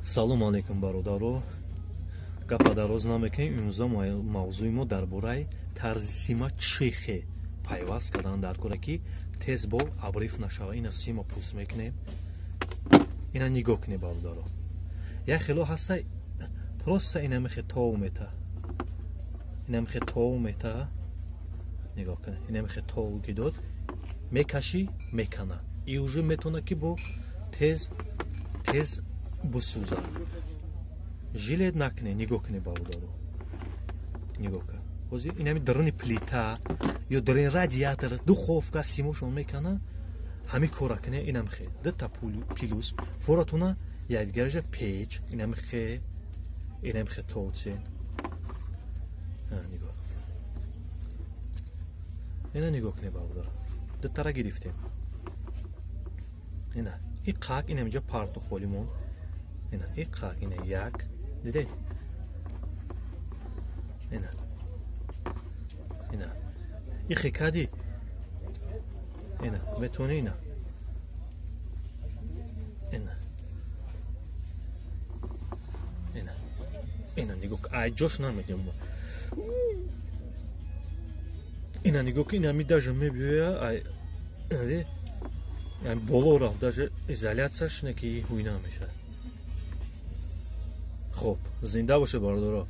Салом алейкум, бародаро. Гапа дароз намекунем. Имрӯза мавзӯи мо дар бораи тарзи сима чӣ хе пайваст кардан дар кора, ки тез бо обрыв нашава. Ина сима пӯст мекунем. Ина нигоҳ кунем, бародаро. Як хело ҳаста, просто ина мехе тов мета. Ина мехе тов мета. Нигоҳ кунед. Ина мехе тов ки дод, мекашӣ, мекана. И уже метавона ки бо тез тез бисӯзад. Жалеть накунед, нигоҳ кунед, бародаро. Нигоҳ кун. Ҳозир инами даруни плита ё даруни радиатор, духовка симошон мекана, ҳамин кора кунед, инам хе. Дута плюс форатуна якдигараша печ, инам хе, инам хе тоцен. Нигоҳ. Ина нигоҳ кунед, бародаро. Дутара гирифтем. Ина, и қак инам инҷа парту холимон. Ина, и қак, ина як. Дидед? Ина. Ина. И хекади. Ина, метавони ина. Ина. Ина. Ина нигоҳ, ай ҷош намегем. Ина нигоҳ ки ина ми даже мебиёя, ай боло рафт, даже изоляцияш не ки ҳуй намешавад. Хоб, зинда бошед, бародаро.